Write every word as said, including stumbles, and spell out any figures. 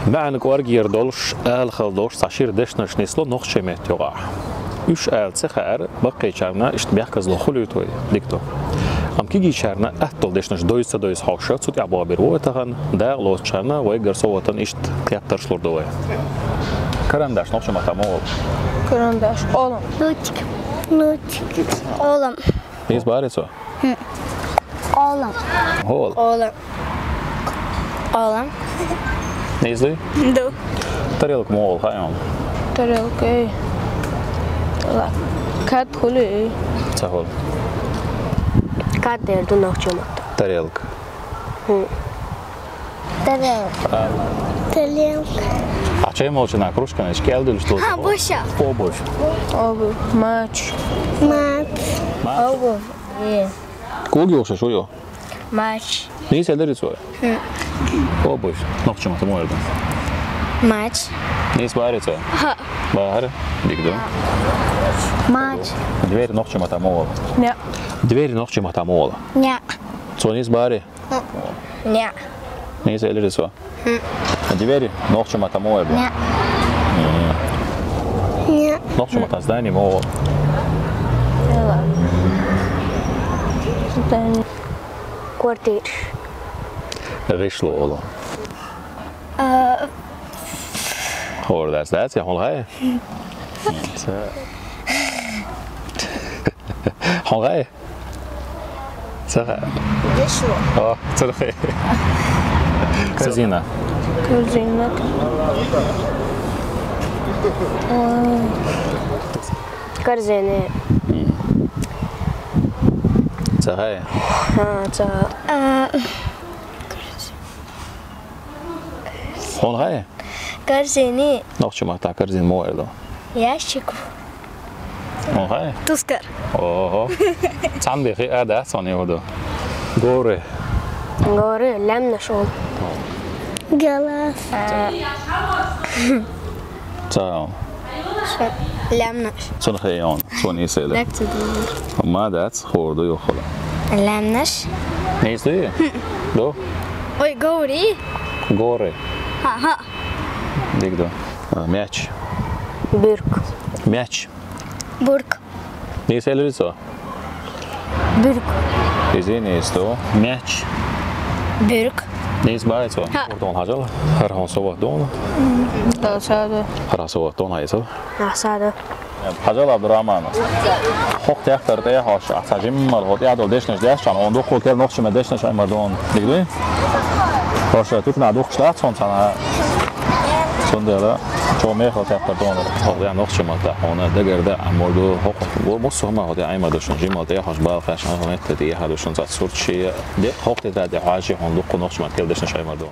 МаӀан кӀоргера долуш, ала хала долуш цхьа шира дешнаш нисло нохчийн меттан юкъахь. Уьш ала ца хаьара, баккхийчарна иштта бехказло хуьлуьйту вай, дика ду. Амма кегийчарна атталла дешнаш дойза ца дойза хьовша, цу тӀехь бохабир ву вай тахана, дакъа лоцучарна вайгара совгӀатана иштта тептарш лур ду вай. Карандаш нохчийн маттахь муха олу? Карандаш, къолам. Лучик. Лучик. Къолам. Нийса бахарий цо? Хм. Къолам. ХӀун олу? Къолам. Къолам. Нийса дуй? Ду. Тарелка муха олу, хаьий хьуна? Тарелка, эй. Ла-, кад хуьлу, эй. Ца хуьлу. Кад дер ду нохчийн маттахь. Тарелка. Хм. Тарелка. А. Тарелка. А чай молчана кружкана кӀел дуьллуш ду? Ха, бошах. О, бошах. Обувь. Мач. Мач. Мач. Обувь. Э. Кога юхуш шу ю? Мач. Нийса элира цо? Хм. О, бой. Нохчийн маттахь муха олу? Мач. Нийса бахарий цо? Ха. Бахара. Дика ду. Мач. Дверь нохчийн маттахь муха олу? Ня. Дверь нохчийн маттахь муха олу? Ня. Цо нийса бахарий? Ня. Нийса элира цо? Хм. Двери нохчийн маттахь муха олу? Ня. М. Ня. Нохчийн маттахь здание муха олу? Здание. Квартира. ГӀишло олу. А. ХӀора дац, дац, я хьуна хаьий? Ца. Хьуна хаьий? Ца хаьа. ГӀишло. О, ца хаьа. Корзина. Корзина. Ой. Корзина. М. Ца хаьа. А, ца. А. Хьуна хаьий? Корзина. Нохчийн маттахь корзина муха олу? Ящик. Хьуна хаьий? Тускар. Ого. Цхьаьна бен хиъна дац хьуна, хӀун ду? Горы. Горы, лаьмнаш олу. Галас. А. Ца. Лаьмнаш. Цунах хиъна, цунах нийса элира. Лекци ду. Ма дац, хӀора ду юххула. Лаьмнаш. Нийса дуй? Ду? Ой, говори. Горы. Ха-ха. Дика ду. А, мяч. Буьрк. Мяч. Буьрк. Нийса элира цо? Буьрк. Иза нийса ду. Мяч. Буьрк. Нийса бахарий цо? Ха. ХӀора ду хьуна, хьажал. ХӀара хьуна совгӀат ду хьуна? Да, саду. ХӀара совгӀат ду хьуна, хьажал. Да, саду. Хьажал, Абдурахман. ХӀокху тептар тӀе хьожуш ахь цхьа жимма хӀокху тӀехь долу дешнаш деш, хьуна дуккха а кхин нохчийн меттан дешнаш Ӏамор ду хьуна. Дика дуй? ХӀорш туьканахь духкуш дац хьуна цхьана. Цундела чӀогӀа мехала тептар ду хьуна. ХӀокху тӀехь нохчийн маттахь хьуна дагардаккха Ӏамор ду. ХӀокху массо а хӀума хӀокху тӀехь Ӏамор ду шуна. Жимма тӀе хьожуш бала кхаьчча, хӀокху метте тӀе хьажа ду шуна цхьа сурт шен. Де, хӀокху тетрадь тӀе хьожий хьуна дуккха нохчийн маттахь кхин дешнаш Ӏамор ду.